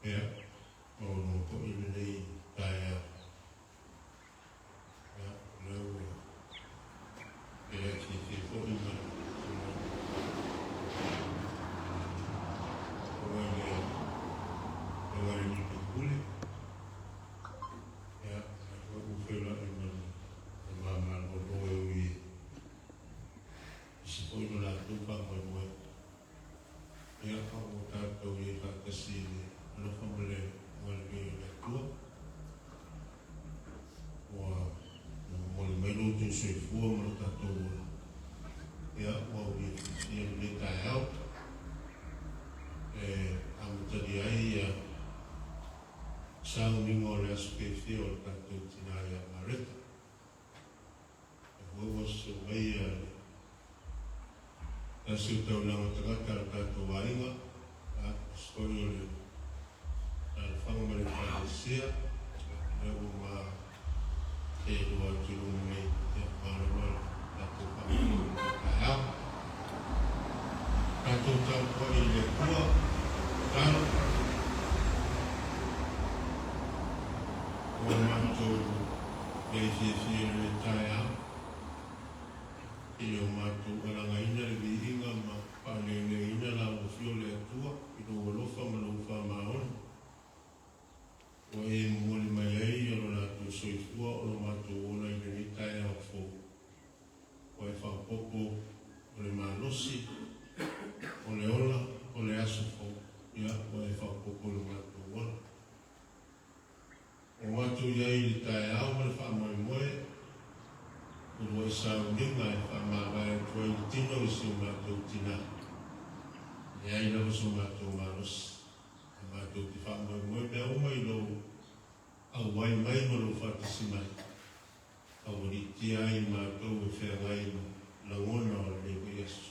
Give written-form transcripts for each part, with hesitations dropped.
Ia, maualuga foi lenei taeao. Ia, o lea ua feiloai fiafia foi ma le Afioga i le Afioga i le sui usufono. Ia, o lea foi ua feiloai ma le ma malolo e ui e ese foi lo latou faamoemoe. Ia, a ua tatou i ai faatasi i le alofa ma le agalelei o le Atua, ua momoli mai lo outou soifua ma lo tatou ola. Ia, ua aulia fiafia lenei taeao e amatalia ai ia sauniga o le aso fiafia o le tatou tina ia Mareta. E ua ua sosoo mai ia le tasi o taulaga tagata a le tatou aiga, a, tasi foi o le alaalafaga ma le Ekalesia, lea ua ma seelua atu i luma nei, ia, malo le tatou faamoemoe i lenei taeao. Tatou tapuai i le Atua, tatalo. Ua matou le fiafia i lenei taeao i le o matou alagaina le viiga ma faaleoleoina la ua afio le Atua i lou alofa ma lou faamaoni. Ua e momoli mai ai lo latou soifua o lo matou ola i lenei taeao fou. Ua e faaopoopo o le malosi, o le ola, o le aso fou, ia ua e faaopoopo i lo matou ola. Ua matou i ai i le taeao ma le faamoemoe, uluai sauniga e faamavae atu ai le tino i si o matou tina. E leai lava so matou malosi, ae matou te faamoemoe mea uma i lou auai mai ma lou faatasi mai, aualiitia ai matou e feagai ma lagona o lenei vaiaso.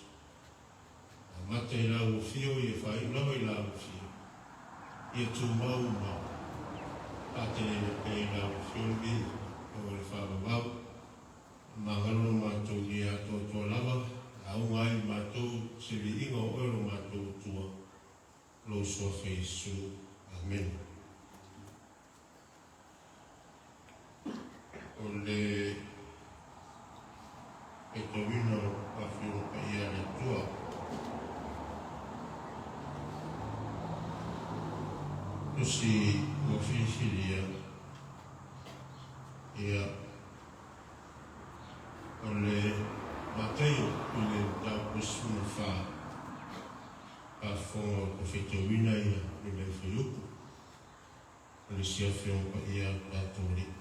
Amata i la ua fio ia faaiu lava i la ua fio. Ia tumau ma faateleina pea i la ua fio le viiga e o le faavavau. E magalo lo matou lie atoatoa lava e auga ai i matou se viiga o oe lo matou Atua, lou Suafa Iesu. Amene. O le faitauina o Afioga Paia a le Atua. Tusi ua filifilia, ia, o le Mataio i le mataupu 14, faafofoga ua faitauina ia lenei fuaiupu. O le isi Afioga Paia a lo tatou Alii.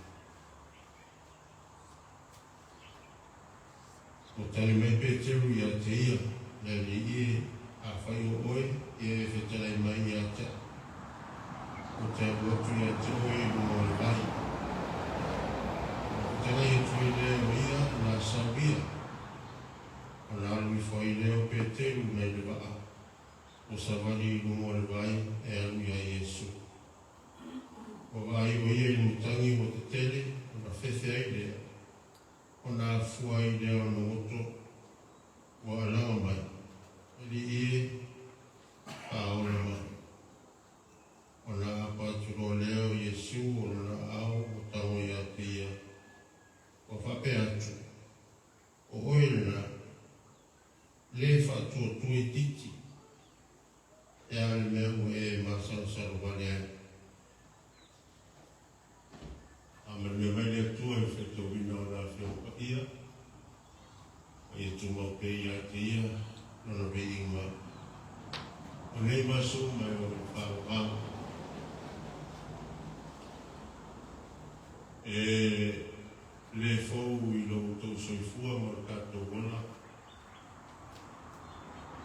Ua tali mai Peteru ia te ia, Le Alii e, afai o oe, ia e fetalai mai ia te au. Ou te alu atu ia te oe i luga o le vai. Ona fetalai atu ai lea o ia na sau ia. Ona alu ifo ai lea o Peteru nai le vaa. Ua savali i luga o le vai e alu iā Iesu. Ua vaai o ia i le matagi ua tetele, ona fefe ai lea, ona afua ai lea ona goto, ua alaga mai, Alii e, faaola mai. Ona aapa atu loa lea o Iesu o lona aao ua tago ia te ia, ua faapea atu, O oe lena, le faatuatua itiiti, e a le mea ua e masalosalo vale ai? A manuia mai le Atua i le faitauina o Lana Afioga Paia, ma ia tumau pea ia te Ia Lona viiga o nei ma aso uma e ono faavavau. E le fou i lo outou soifua ma lo tatou ola.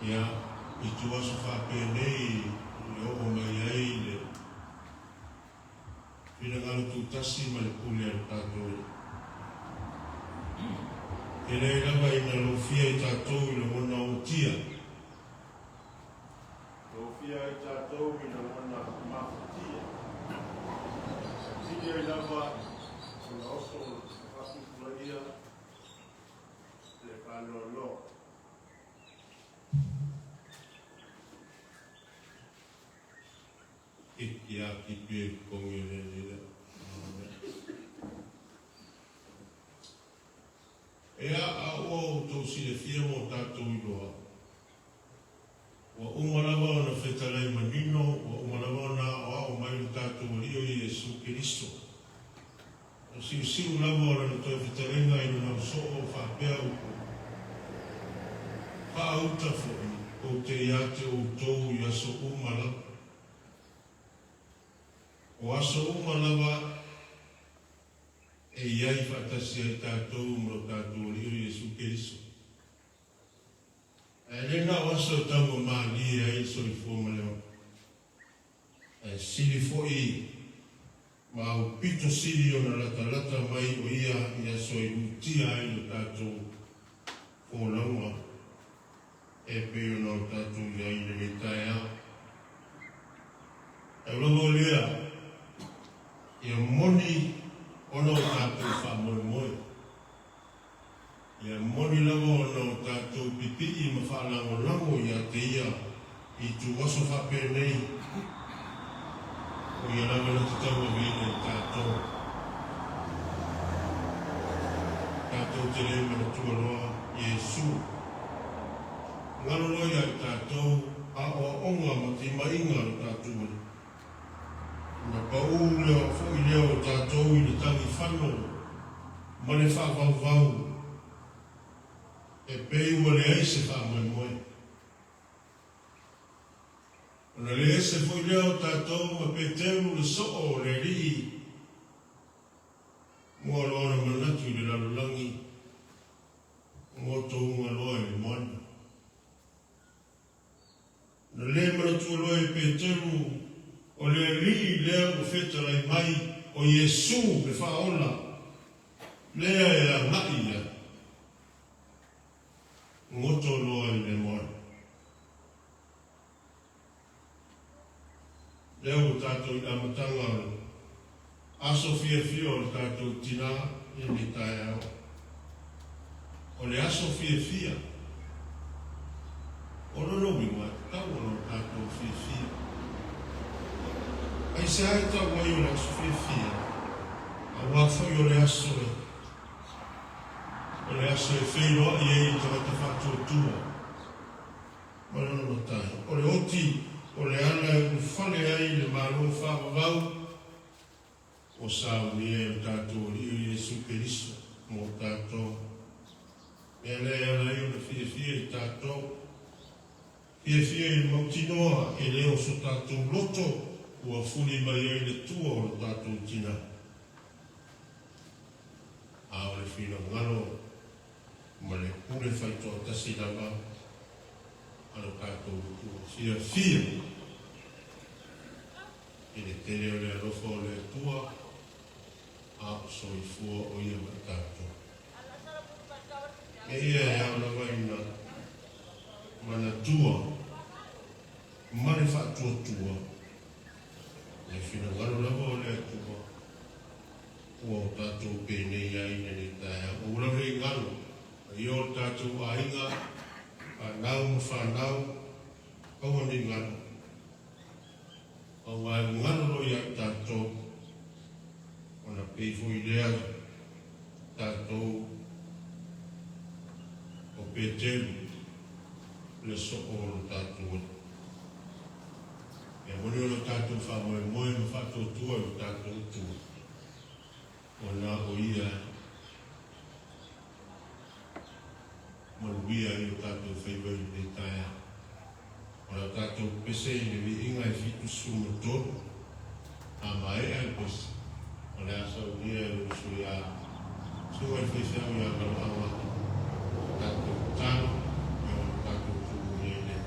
Ia, i ituaso faapenei e oo mai ai le finagalo tutasi ma le pule a lo tatou Alii. E leai lava ina lofia i tatou i lagona ootia. Lofia ai tatou i lagona mafatia. Sili ai lava ona oso faatupulaia le faanoanoa. Keki a kipi e totogi o le alii lea. Ea, a ua outou silafia ma o tatou iloa, ua uma lava ona fetalai manino, ua uma lava ona aoao mai lo tatou Alii o Iesu Keriso. O siusiu lava o lana toe fetalaiga i lona usoo o faapea upu, Faauta foi, ou te ia te outou i aso uma lava. O aso uma lava e i ai faatasi ai tatou ma lo tatou Alii o Iesu Keriso. Ae le na o aso e taugamalie ai le soifua ma le ola, ae sili foi ma aupito sili ona latalata mai o ia i aso e lutia ai lo tatou folauga e pei ona o tatou i ai i lenei taeao. Tau lava o lea, ia moni ona o tatou faamoemoe. Ia moni lava ona o tatou pipii ma faalagolago ia te ia i ituaso faapenei, o ia lava na te tauaveina i tatou. Tatou te le manatua loa Iesu. Galo loa ia i tatou aoaoga ma timaiga a lo tatou Alii. Ona paū lea foi lea o tatou i le tagifano ma le faavauvau e pei ua leai se faamoemoe. Ona le ese foi lea o tatou ma Peteru le soo o le Alii mua loa ona manatu i le lalolagi goto uga loa i le moana. Na le manatua loa e Peteru o le Alii lea ua fetalai mai, o Iesu le Faaola lea e agai i ai. Goto loa i le moana. Lea ua tatou i le amataga o le aso fiafia o le tatou tina i lenei taeao. O le aso fiafia, o lona uiga e tatau ona o tatou fiafia. Aisea e tau ai o le aso fiafia? Aua foi o le aso e o le aso e feiloai ai i tagata faatuatua ma lona matai. O le oti o le ala e ulufale ai le Malo faavavau ua saunia e lo tatou Alii o Iesu Keriso mo tatou. Mea lea e ala ai ona fiafia i tatou. Fiafia i le mautinoa e le o so tatou loto ua fuli mai ai le tua o lo tatou tina. A o le finagalo ma le pule faitoatasi lava a lo tatou Atua. Fiafia i le tele o le alofa o le Atua, a o soifua o ia ma i tatou. E ia e ao lava ina manatua ma le faatuatua le finagalo lava o le Atua ua o tatou penei ai i lenei taeao. Aua lava ne i galo, paia o le tatou aiga, fanau ma fanau, aua ne i galo. Aua e galo loa ia i tatou, ona pei foi lea tatou o Peteru le soo o lo tatou Alii. E moni o lo tatou faamoemoe ma faatuatua i lo tatou Atua, ona o Ia e manuia ai o tatou faiva i lenei taeao. O la tatou pese i le viiga e 73, a maea le pese, o le a saunia e lou sui a Susuga i le Faifeau ia Galoaga tatou tatalo e ona tatou tumu i ai lea.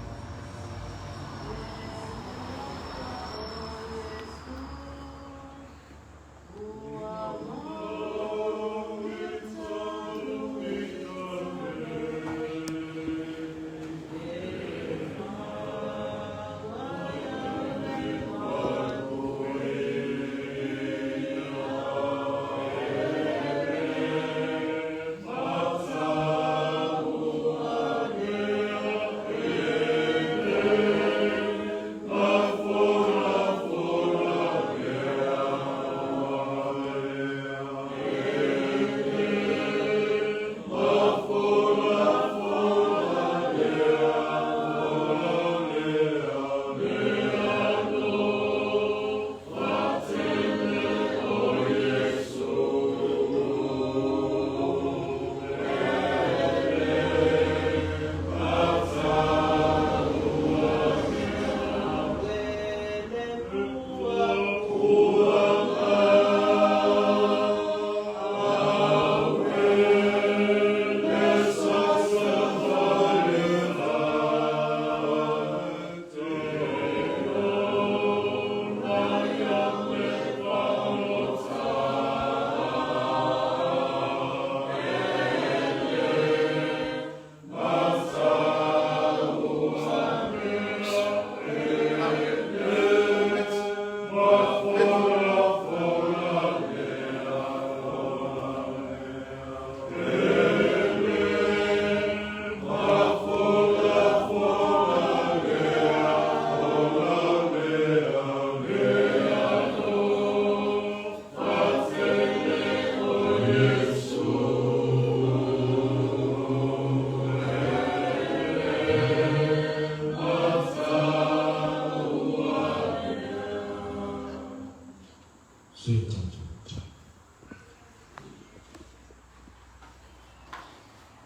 Se tatou tatalo.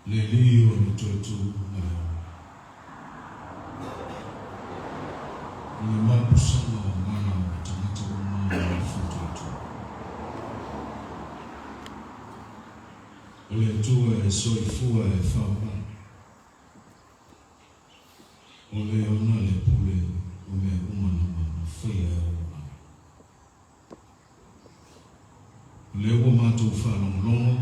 Le Alii o le toe tu ma le ola. I le mapusaga o agaga o tagata uma o le faatuatua. O le Atua e soifua e faomalu. O le ona le pule o mea uma lava na faia e ou aao. O lea ua matou faalogologo,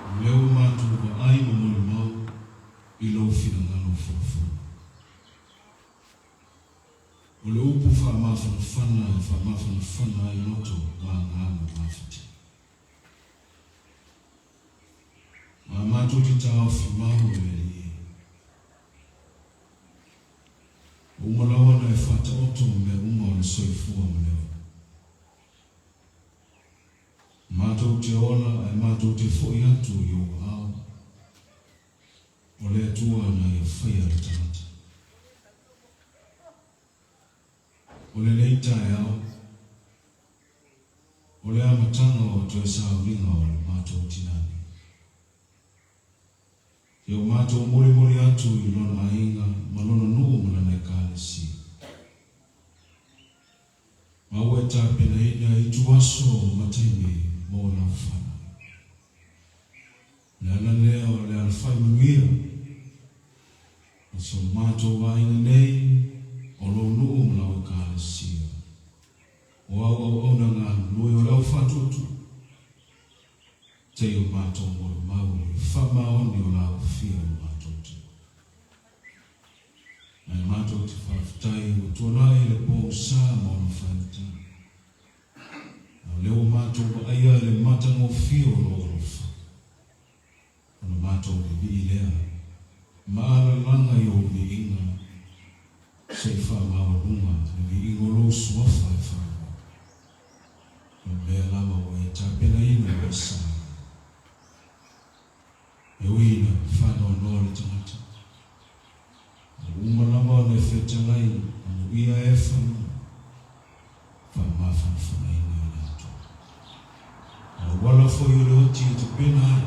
o lea ua matou vaai ma molimau i lou finagalo folafola. O le upu faamafanafana e faamafanafana ai loto ma agaga mafatia. Ma matou te taofi mau e le Alii e. Ua uma lava ona e faataoto mea uma o le soifua ma le ola. Matou te ola ae matou te foi atu i ou aao, o le Atua na ia faia le tagata. O lenei taeao, o le amataga o toe sauniga o le matou tina nei. Ia o matou molimoli atu i lona aiga ma lona nuu ma lana Ekalesia. Ma ua e tapenaina ituaso ma taimi mo lau fanau. O le ala lea o le alafai manuia o so matou aiga nei, o lou nuu ma lau Ekalesia. O au auauna galulue o le au faatuatua. Te o matou molimau i le faamaoni o la ufia o matou tina. Ae matou te faafetai ua tuanai le pogisa ma ona faigata. A o lea ua matou vaaia le matagofie o lou alofa, ona matou vivii lea ma alalaga i ou viiga se i faamaualuga le viiga o lou suafa e faaauau. O mea lava ua e tapenaina mo Isaraelu. E ui ina faanoanoa le tagata, a ua uma lava ona e fetalai amuia e fanua, faamafanafanaina i latou. O auala foi o le oti e tapena ai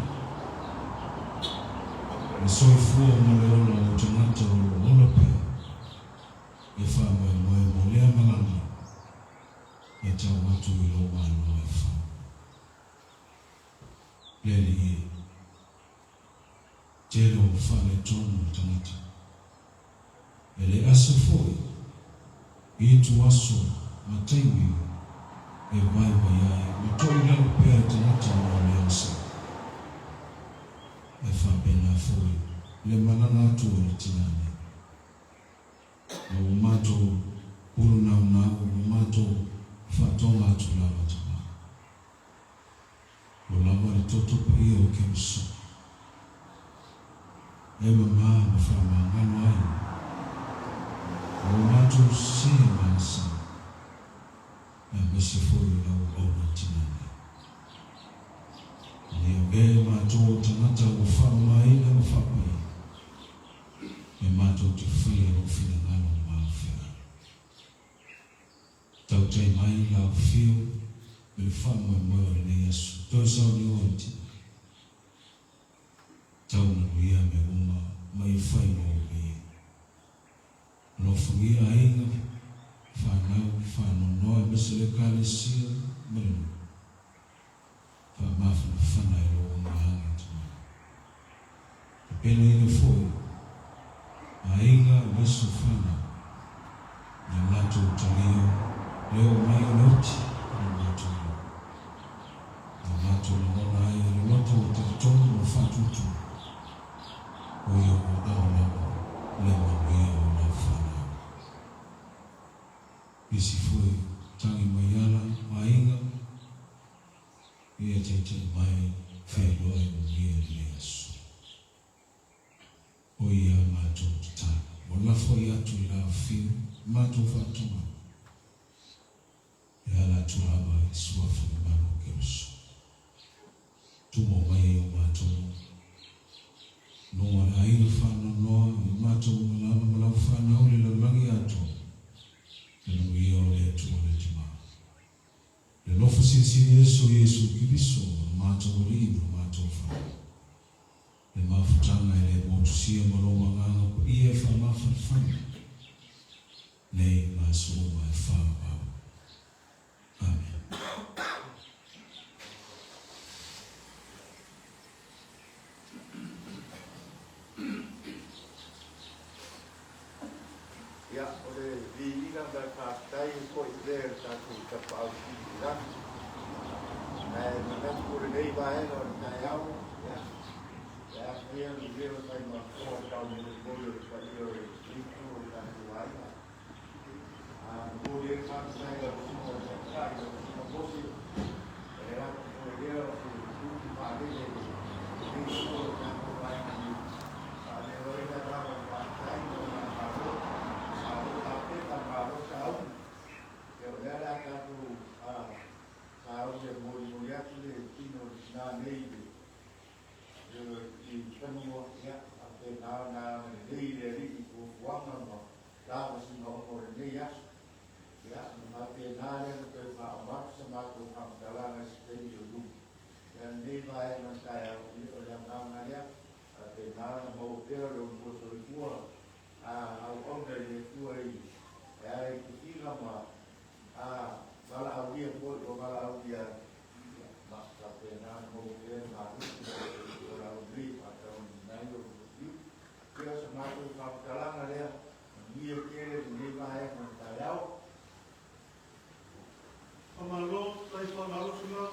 le soifua ma le ola o tagata o lo o ola pea e faamoemoe mo lea malaga e tau atu i lou Malo e fau. Le Alii e, tele o faaletonu o tagata. E le asa foi i ituaso ma taimi e vaivai ai ma toilalo pea e tagata ona o le onosai. E faapena foi le malaga atu a le tina nei. Ma ua matou pulunaunau ma matou faatoga atu lava tama. Ua lava le toto paia o Keriso e mamā ma faamagalo ai ma ua matou sē malasa aemaise foi o lau auauna tina nei. Ina ia avea i matou o tagata ua faamamaina ma faapaia e matou te faia lou finagalo ma alofeaga. Tautai mai la afio i le faamoemoe o lenei aso. Toe sauni oe le tina. Tau manuia mea uma ma ia fai ma ou viiga. Alofagia aiga, fanau, faanoanoa aemaise le Ekalesia ma le nuu. Faamafanafana i lou agaga tama. Tapenaina foi aiga aemaise o fanau i a latou talia le oo mai o le oti i lo matou nuu. Na matou lagona ai e le loto o talitonu ma le faatuatua, o ia ua ao lava le manuia o lau fanau. Nisi foi tagi mai ala aiga ia taitai mai feiloai manuia i lenei aso. O ia a matou tatalo. Ua lafo i atu i la afio matou faatoaga e ala atu lava i suafa mamalu o Keriso. Tumo mai ai o matou luga o le aiga faanoanoa i matou uma lava ma lau fanau i le lalolagi atoa, le manuia o le Atua le Tama. Keriso o lo matou Alii ma lo matou Fale. Le mafutaga e le motusia ma lou Agaga Paia e faamafanafana nei ma aso uma e faavavau. Amene. Ia, o le viiga ma le faafetai e foi pea i le tatou Tapaau Sili i le Lagi. Ae manatu o lenei vaega o le taeao, ia, e afia le leo e fai ma fofoga taumolimoli o le paia o lenei itu o le tatou aiga. A momoli ai le faafetai i lau Susuga i le Taitai, lau Susuga Mose, o le latou foi lea o se upu faalele i lenei itu o le tatou aiga nei. Faaleo ai le agaga o le faafetai ma le faamalo, malo tapena, malo sauni. Ia o lea o le a tatou sauni e molimoli atu le tino o le tina nei i le i fanua, ia faapena ona agalelei le Alii i fuafuaga ma lavasiga uma o lenei aso. Ia, ona faapena lea ona toe faauma atu sa matou faamatalaga i se taimi o luma. Ia, lenei vaega o le taeao, ia o le agaga lea, faapena ona maua pea lo oulua soifua a auauna i le Atua i e ala i tofiga ma a valaaulia foi ua valaaulia ai. Ia, ma faapena ona maua pea le malosi ma le soifua laulelei e faataunuuina ai lo oulua fiu. Ia, o sa matou faamatalaga lea, manuia tele lenei vaega o le taeao. Faamalo, faafetai malosi ma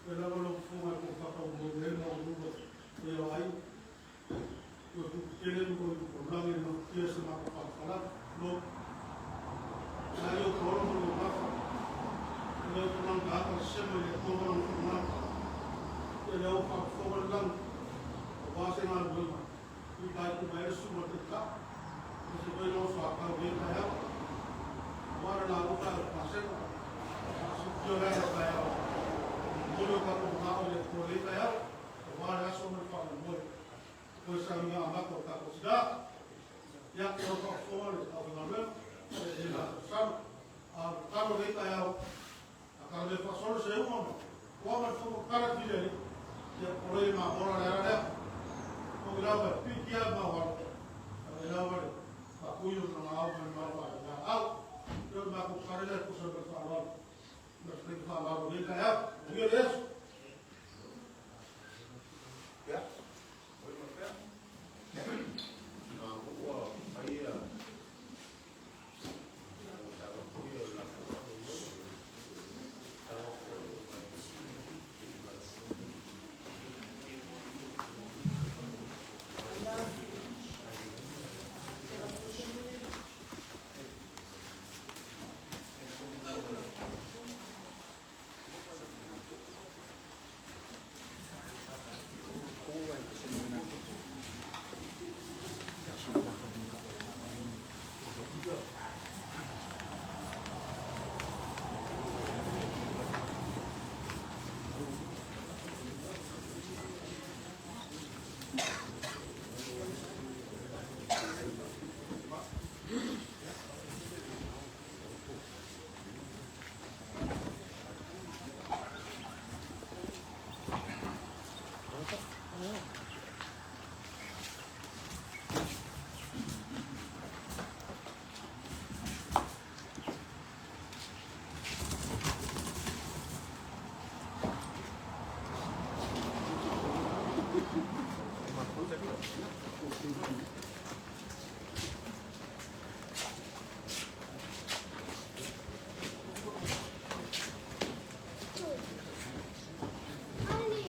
le lava lau fofoga e whakaumau e maualuga o ia ai. Ua tupu tele ma ua tulaga e mafutia se matou faamatalaga. Lo. Na ia o tolo ma lou gafa. O lea o tulaga taata le sema i le Atua ma lona finagalo. Ia lea ua faafofoga le lagi, aua se galuega i taituma ai le susuga i le Taitai, aemaise foi lona soatau i lenei taeao. Aua le lauga taeao o Paseka, faasiukia le ala o taeao, momoli o tatou manao i le Atua i lenei taeao, aua le aso ma le faamoemoe. Toe saunoa amata o tatou tina. Ia, ua faafofoga le aufaigaluega, e le latou salo. A o le tatalo i lenei taeao, a tala le faasolo se uga ma toa ma le fono tala tili alii, ia pole i mamola le ala lea. Moni lava e pikia ma walo, a lava le